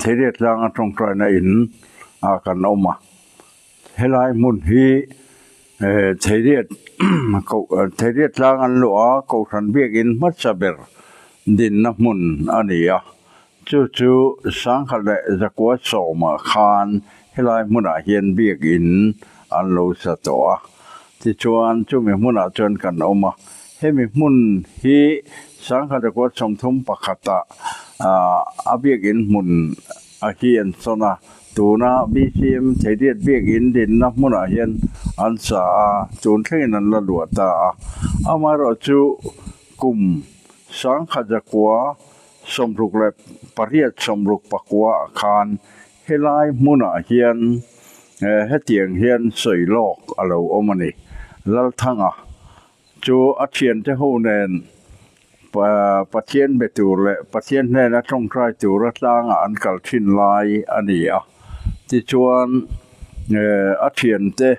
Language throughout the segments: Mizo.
Theiria tlanga tawngtaina in ah kan awm a, helai hmun hi Theiria Theiria tlang an luah a, Kohhran biakin hmasa ber dinna hmun a ni a, chu chu Sangkhat leh Zakua sawmah khan helai hmunah hian biakin an lo sa tawh a, tichuan chumi hmunah chuan kan awm a, Hemi hmun hi Sangkhat Record 31 ah a biakinn hmun a hi an sawn a, tuna BCM Theiriat biakinn dinna hmunah hian an sa a, tun thlengin an la luah ta a. Amaherawhchu kum Sangkhat zakua 68 69 ah khan helai hmunah hian hetiang hian sawi lawk a lo awm a ni. Lalthanga Chu a thiante ho nen Pathian be tur leh Pathian hnena tawngtai tura tlangah an kal thin lai a ni a. Tichuan, a thiante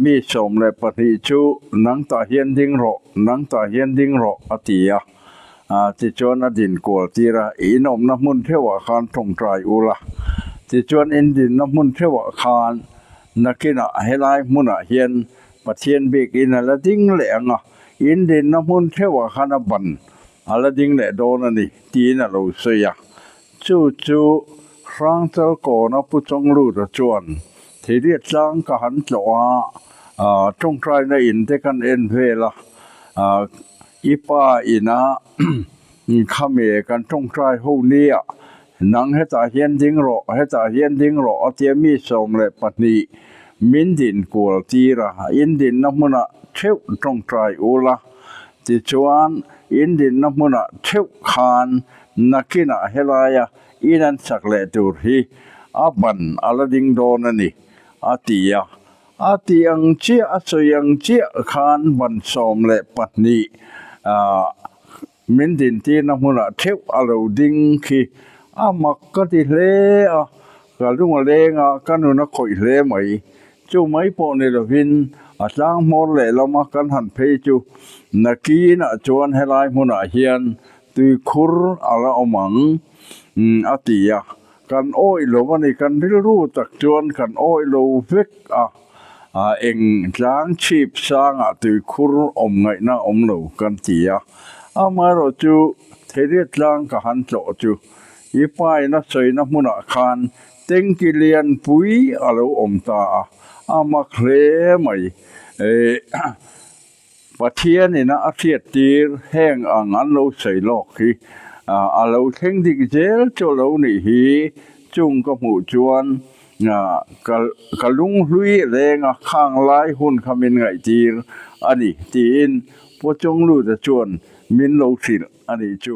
mi 12 chu nang tah hian ding rawh, nang tah hian ding rawh a ti a. Tichuan a din kual tir a, in awmna hmun theuhah khan tawngtai ula. Tichuan in dinna hmun theuhah khan nakinah helai hmunah hian Pathian bikin a la ding leh ang a, in dinna hmun theuhah khan a ban a la ding leh dawn a ni, tiin a lo sawi a. Chu chu Hrangchal kawna Pu Chawngluta chuan Theiriat tlang ka han tlawh a, tawngtaina in te kan en vel a, i pa ina khame kan tawngtai ho nia, Nang hetah hian ding rawh, hetah hian ding rawh a tia mi 12 min din kual tir a, in dinna hmunah theuh tawngtai ula, tichuan in dinna hmunah theuh khan nakinah helaia in an sak leh tur hi a ban a la ding dawn a ni, a ti a. A ti ang chiah, a sawi ang chiah khan ban 12 Min dintirna hmunah theuh a lo ding khi a mak ka ti hle a, ka lung a leng a, ka nun a khawih hle mai. Chu mai pawh ni lovin a tlang hmawr lehlama kan han phei chu nakinah chuan helai hmunah hian tuikhur a la awm ang a ti a, kan awih lo a ni, kan rilru tak chuan kan awih lo vek a. Eng tlang chhip sangah tuikhur awm ngaihna awm lo kan ti a, amaherawh chu Theiriat tlang ka han tlawh chu i paina sawina hmunah khan tanki lianpui a lo awm ta a, a mak hle mai. Pathianin a hriattir heng ang an lo sawi lawk hi a lo thleng dik zel chu a lo nih hi chung ka hmuh chuan ka lunghlui renga khang lai hun kha min ngaihtir a ni tiin Pu Chungluta chuan min lo hrilh a nih chu.